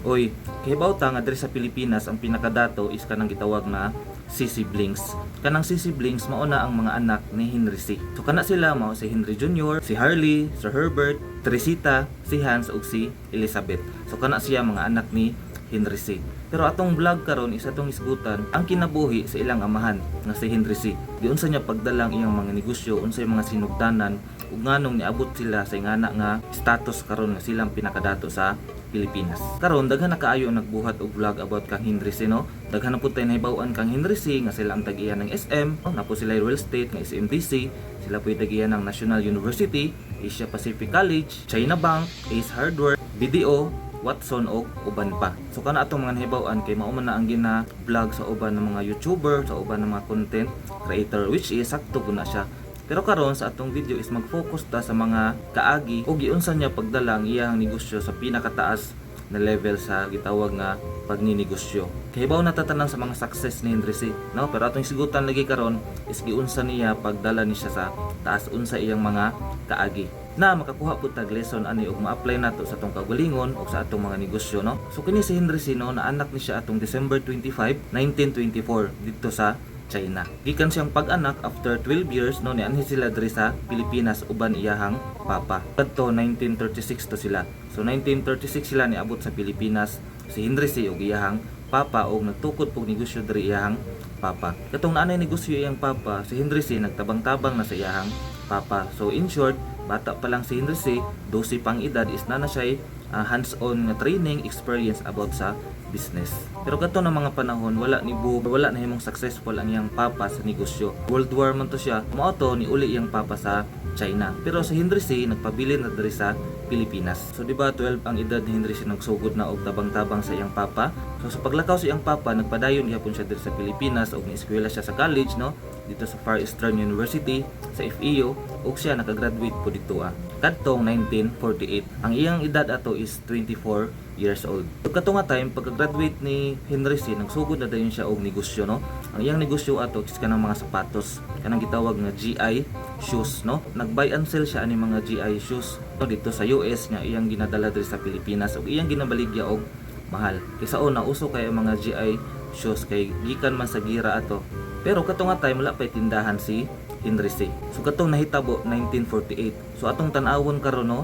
Oy, kahibaw ta nga diri sa Pilipinas, ang pinakadato is kanang gitawag na Sy siblings. Kanang Sy siblings, mao na ang mga anak ni Henry Sy. So kana sila mao si Henry Jr., si Harley, si Herbert, Teresita, si Hans ug si Elizabeth. So kana siya mga anak ni Henry Sy. Pero atong vlog karon is atong isgutan ang kinabuhi sa ilang amahan nga si Henry Sy. Giunsa niya pagdala ang iyang mga negosyo, unsay mga sinugdanan ug nganong niabot sila sa ingana nga status karon nga silang pinakadato sa Pilipinas. Karon, daghan na kaayo ang nagbuhat og vlog about kang Henry Sy, no. Daghan na pud tay nahibaw-an kang Henry Sy nga sila ang tag-iya ng SM, no? Naa po sila real estate nga SMDC, sila po tag-iya ng National University, Asia Pacific College, China Bank, Ace Hardware, BDO, Watson og uban pa. So kana atong mga nahibaw-an kay mao man na ang gina-vlog sa uban ng mga YouTuber, sa uban ng mga content creator, which is sakto po na siya. Pero karon sa atong video is mag-focus ta sa mga kaagi o giunsa niya pagdala ang iyang negosyo sa pinakataas na level sa gitawag nga pagninegosyo. Kahibaw na ta tanan sa mga success ni Henry Sy, no? Pero atong sigutan lagi karon is giunsa niya pagdala ni siya sa taas, unsa iyang mga kaagi na makakuha pud tag lesson ani ug ma-apply nato sa atong kaugalingon ug sa atong mga negosyo, no? So kini si Henry Sy, no, na anak ni siya atong December 25, 1924 didto sa China. Gikan siyang pag-anak, after 12 years, no, nianhi sila diri sa Pilipinas uban iyahang papa. Kadto 1936 to sila. So 1936 sila niabot sa Pilipinas, si Henry Sy ug iyahang papa, ug nagtukod pug negosyo diri iyahang papa. Katong naanay negosyo iyang papa, si Henry Sy nagtabang-tabang na sa iyahang papa. So in short, bata pa lang si Henry Sy, 12 pang edad is na na siya hands-on nga training experience about sa business. Pero kato na mga panahon, wala ni bu wala na himong successful ang iyang papa sa negosyo. World War man to siya. Mao to ni uli iyang papa sa China. Pero si Henry Sy nagpabilin na diri sa Pilipinas. So di ba 12 ang edad ni Henry Sy, nagsugod na og tabang-tabang sa iyang papa. So sa paglakaw sa iyang papa, nagpadayon gihapon siya diri sa Pilipinas ug ni-eskwela siya sa college, no, dito sa Far Eastern University, sa FEU, ug siya nakagraduate po dito kadtong 1948. Ang iyang edad ato is 24 years old. So kato nga time pagka-graduate ni Henry Sy, nagsugod na dayon siya og negosyo, no. Ang iyang negosyo ato is kanang mga sapatos, kanang gitawag nga GI shoes, no. Nag-buy and sell siya ani mga GI shoes, no, dito sa US nga iyang ginadala diri sa Pilipinas ug iyang ginabaligya og mahal. Kay sa una, uso kay ang mga GI shoes kay gikan man sa gira ato. Pero kato nga time, wala pa'y tindahan si Henry Sy. So katong nahitabo 1948. So atong tan-awon karon, no,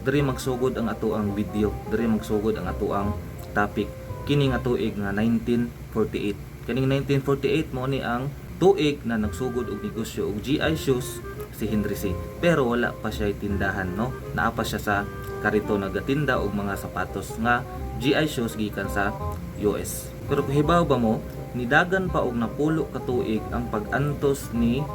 diri magsugod ang ato ang video, diri magsugod ang ato ang topic. Kini nga tuig nga 1948. Kaning 1948 mo ni ang tuig na nagsugod og negosyo og GI shoes si Henry Sy. Pero wala pa siya tindahan, no. Naa pa siya sa karito nagatinda og mga sapatos nga GI shoes gikan sa US. Pero kahibaw ba mo, nidagan pa og napulo ka tuig ang pag-antos ni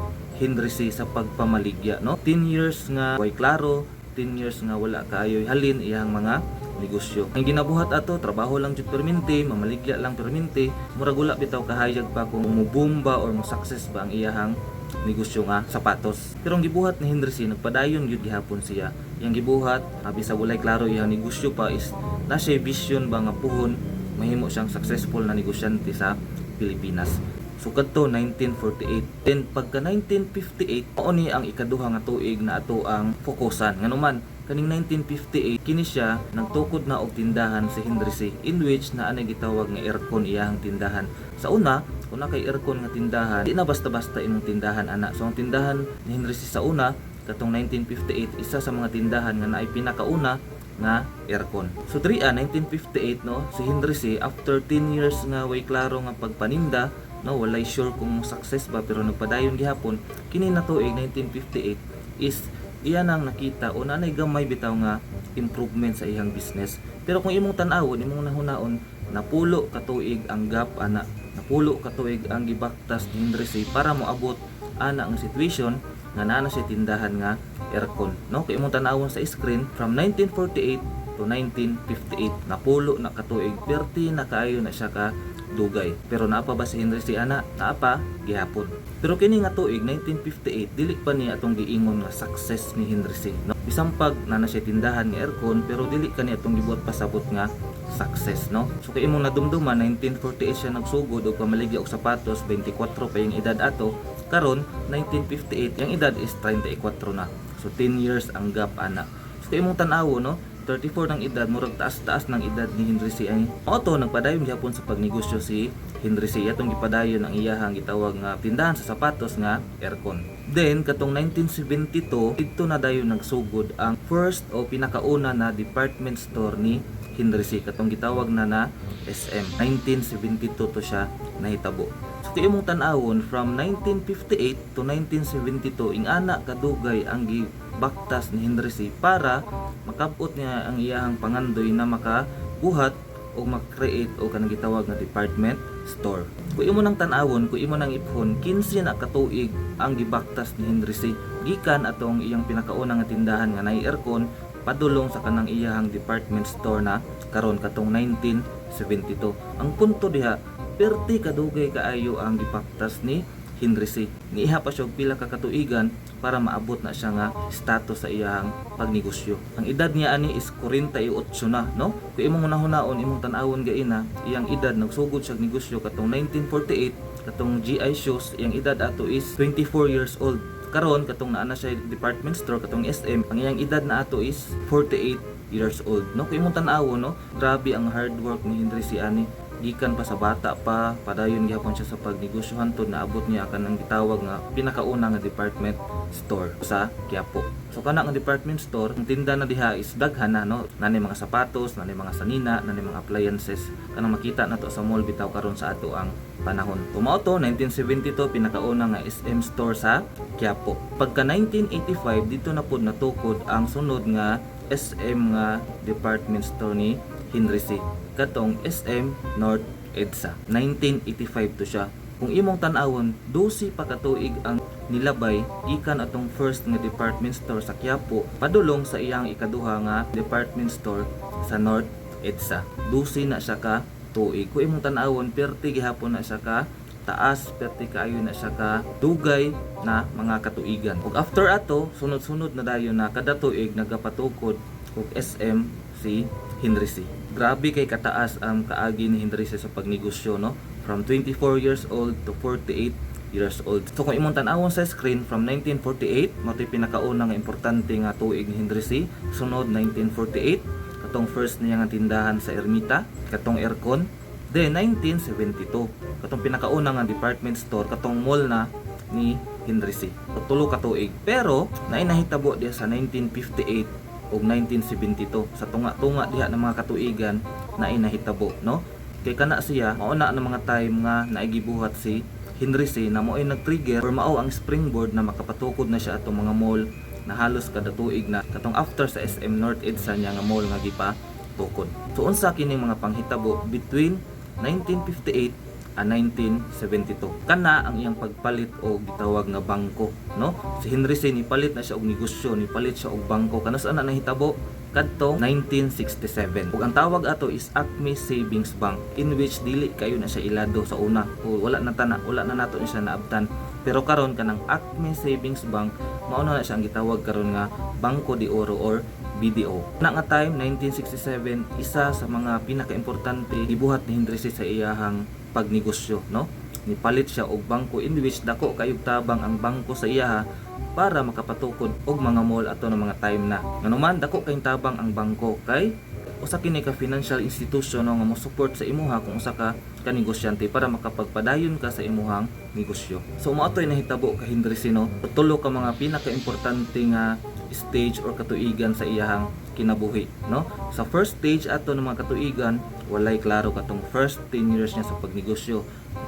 Henry Sy sa pagpamaligya, no? 10 years nga way klaro, 10 years nga wala kaayoy halin iyang mga negosyo. Ang ginabuhat ato, trabaho lang jud perminti, mamaligya lang perminti, murag wala bitaw kahayag pa kung mo-boom ba or mo success ba ang iyahang negosyo nga sapatos. Pero ang gibuhat ni Henry Sy, nagpadayon gyud gihapon siya. Iyang gibuhat, bisag walay klaro iyang negosyo pa, is na siya vision ba nga puhon mahimo siyang successful na negosyante sa Pilipinas. So kadto 1948. Then pagka 1958, mao ni ang ikaduha nga tuig na ato ang fokusan. Nganuman kaning 1958, kini siya nagtukod na og tindahan si Henry Sy, in which naa nay gitawag nga aircon iyahang tindahan. Sa una, kung na kay aircon nga tindahan, di na basta-basta imong tindahan ana. So ang tindahan ni Henry Sy sa una, katong 1958, isa sa mga tindahan nga naay pinakauna nga aircon. So diri 1958, no, si Henry Sy, after 10 years nga way klaro nga pagpaninda, no, walay sure kung success ba, pero nagpadayon gihapon. Kini na tuig 1958 is iya nang nakita o nanay gamay bitaw nga improvement sa iyang business. Pero kung imong tan-awon, imong nahunaon, napulo ka tuig ang gap ana, napulo ka tuig ang gibaktas ni Henry Sy para moabot ana ang situation nga naa na siya tindahan nga aircon, no? Kay imong tan-awon sa screen, from 1948 to 1958, napulo na katuig, perti na kaayo na siya ka dugay. Pero naa pa ba si Henry Sy ana? Naa pa gihapon. Pero kini nga tuig 1958, dili pa niya atong giingon nga success ni Henry Sy, no? Bisan pag naa na siya tindahan nga aircon, pero dili kani atong gibuhat pasabot nga success, no? So kay imong nadumduman, 1948 siya nagsugod og pamaligya og sapatos, 24 pa yung edad ato. Karon 1958, yung edad is 34 na. So 10 years ang gap ana. So kay imong tan-awo, no, 34 ng edad, murag taas-taas ng edad ni Henry Sy. Ay mao to, nagpadayon gihapon sa pagnegosyo si Henry Sy. Atong gipadayon ang iyahang gitawag nga tindahan sa sapatos nga aircon. Then katong 1972, didto na dayon nagsugod ang first o pinakauna na department store ni Henry Sy, katong gitawag na na SM. 1972 to siya nahitabo. So kung imong tan-awon, from 1958 to 1972, ingana kadugay ang gibaktas ni Henry Sy para makabot niya ang iyahang pangandoy na makabuhat o mak-create o kanang gitawag nga department store. Kung imo nang tan-awon, kung imo nang iphon, 15 na katuig ang gibaktas ni Henry Sy gikan atong iyang pinakauna nga tindahan nga nay aircon padulong sa kanang iyahang department store na karon, katong 1972. Ang punto diha, perti kadugay kaayo ang gibaktas ni Henry Sy. Niiha pa siya og pila ka katuigan para maabot na siya nga status sa iyahang pagnegosyo. Ang edad niya ani is 48 na, no? Kung imong hunahunahon, imong tan-awon gaina, iyang edad nagsugod siya og negosyo katong 1948, katong GI shoes, iyang edad ato is 24 years old. Karon, katong naa na siya department store, katong SM, ang iyang edad na ato is 48 years old, no? Kung imong tan-awon, no, grabe ang hard work ni Henry Sy ani. Gikan pa sa bata pa, padayon gihapon siya sa pagnegosyo hantod naabot niya kanang gitawag nga pinakauna nga department store sa Quiapo. So kana nga department store, ang tinda na diha is daghan na, no. Naa nay mga sapatos, naa nay mga sanina, naa nay mga appliances, kanang makita nato sa mall bitaw karon sa ato ang panahon. Mao to, 1972, pinakauna nga SM store sa Quiapo. Pagka 1985, didto na pud natukod ang sunod nga SM nga department store ni Henry Sy, katong SM North EDSA. 1985 to siya. Kung imong tan-awon, 12 pa katuig ang nilabay gikan atong first nga department store sa Quiapo padulong sa iyang ikaduha nga department store sa North EDSA. 12 na siya ka tuig. Kung imong tan-awon, perti gihapon na siya ka taas, perti kaayo na siya ka dugay na mga katuigan. Ug after ato, sunod-sunod na dayon na kada tuig nagapatukod og SM si Henry Sy. Grabe kay kataas ang kaagi ni Henry Sy sa pagnegosyo, no? From 24 years old to 48 years old. So kung imong tan-awon sa screen, from 1948, mao to'y pinakauna nga importante nga tuig ni Henry Sy. Sunod 1948, katong first niya nga tindahan sa Ermita, katong aircon. Then 1972, katong pinakauna nga department store, katong mall na ni Henry Sy. So, tulo ka tuig. Pero naay nahitabo diha sa 1958 ug 1972, sa tunga-tunga diha ng mga katuigan naay nahitabo, no? Kay kana siya mao na ang mga time nga naigibuhat si Henry Sy na mao'y nag-trigger or mao ang springboard na makapatukod na siya atong mga mall na halos kada tuig na, katong after sa SM North EDSA niya nga mall nga gipa tukod. So unsa kining mga panghitabo between 1958 and 1972? Kana ang iyang pagpalit og gitawag nga bangko, no? Si Henry Sy nipalit na siya og negosyo, nipalit siya og bangko. Kanus-a na nahitabo? Kadtong 1967. Ug ang tawag ato is Acme Savings Bank, in which dili kayo na siya ilado sa una. O wala na tana, wala na nato siya naabtan. Pero karon, kanang Acme Savings Bank mao na siya ang gitawag karon nga Banco de Oro or BDO. Na nga time 1967, isa sa mga pinakaimportante gibuhat ni Henry Sy sa iyahang pagnegosyo, no? Nipalit siya og bangko, in which dako kayog tabang ang bangko sa iyaha para makapatukod og mga mall ato ng mga time na. Nganuman dako kayong tabang ang bangko? Kay usa kini ka financial institution, no, nga mo support sa imuha kung usa ka kanegosyante para makapagpadayon ka sa imuhang negosyo. So mao to'y nahitabo kay Henry Sy, no? Tulo ka mga pinakaimportante nga stage or katuigan sa iyahang kinabuhi, no? Sa first stage ato ng mga katuigan, walay klaro katong first 10 years niya sa pagnegosyo.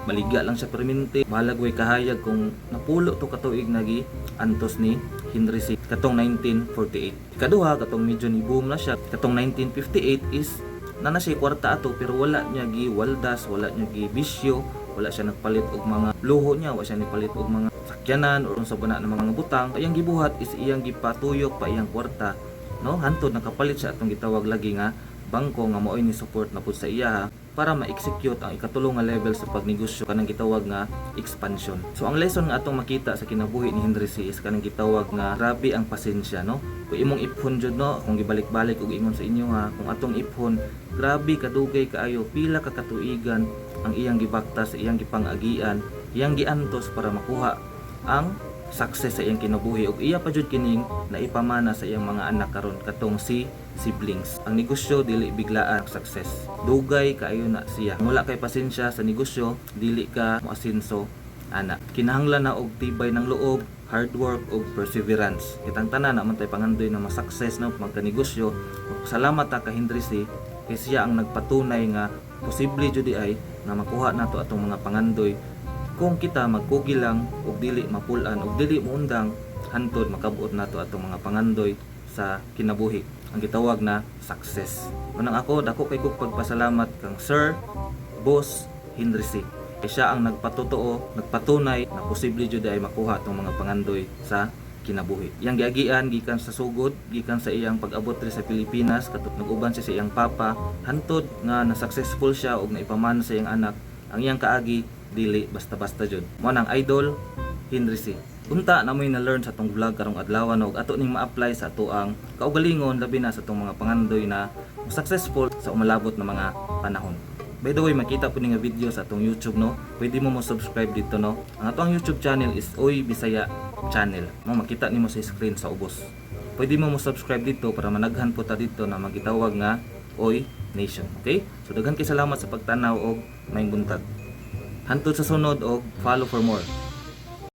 Baligya lang siya permente, bahalag way kahayag kung napulo to katuig nagi antos ni Henry Sy katong 1948. Ikaduha, katong medyo ni boom na siya, katong 1958, is na na siya kwarta ato pero wala niya gi waldas, wala niya gi bisyo, wala siya nagpalit og mga luho niya, wala siya nipalit og mga sakyanan or unsa ba na ng mga butang. Iyang gibuhat is iyang gipatuyok pa iyang kwarta, no, hantod nakapalit siya atong gitawag lagi nga bangko nga mao'y ni support na pud sa iya para ma-execute ang ikatulo nga level sa pagnegosyo, kanang gitawag nga expansion. So ang lesson nga atong makita sa kinabuhi ni Henry Sy is kanang gitawag nga grabe ang pasensya, no? Kung imong iphon jud, no, kung gibalik-balik og ingon sa inyo ha, kung atong iphon, grabe kadugay kaayo, pila ka katuigan ang iyang gibaktas, iyang gipangagian, iyang giantos para makuha ang success sa iyang kinabuhi ug iya pa jud kining naipamana sa iyang mga anak karon, katong si siblings. Ang negosyo, dili biglaan success. Dugay kaayo na siya. Kung wala kay pasensya sa negosyo, dili ka moasenso ana. Kinahanglan na og tibay ng loob, hard work ug perseverance. Kitang tanan naman tay pangandoy na ma-success, no, magkanegosyo. Salamat ta kay Henry Sy kay siya ang nagpatunay nga posible jud ay na makuha nato atong mga pangandoy kung kita magkugi lang ug dili mapul-an ug dili muundang hantod makabuot nato atong mga pangandoy sa kinabuhi, ang gitawag na success. Manang ako, dako kay kog pagpasalamat kang Sir Boss Henry Sy. Kay siya ang nagpatotoo, nagpatunay na posible jud ay makuha atong mga pangandoy sa kinabuhi. Iyang giagian gikan sa sugod, gikan sa iyang pag-abot diri sa Pilipinas, katong nag-uban siya sa iyang papa, hantod nga na successful siya ug naipamana sa iyang anak, ang iyang kaagi dili basta-basta jud. Mo nang idol Henry Sy. Unta na mo'y na-learn sa atong vlog karong adlaw, no, ug ato ning ma-apply sa atoang kaugalingon, labi na sa atong mga pangandoy na successful sa umalabot na mga panahon. By the way, makita po ni nga video sa atong YouTube, no. Pwede mo mo subscribe dito, no. Ang atong YouTube channel is Oy Bisaya Channel. Mo makita nimo sa screen sa ubos. Pwede mo mo subscribe dito para managhan po ta dito na magitawag nga Oy Nation. Okay? So daghan kay salamat sa pagtanaw og maayong buntag. Hantod sa sunod og follow for more.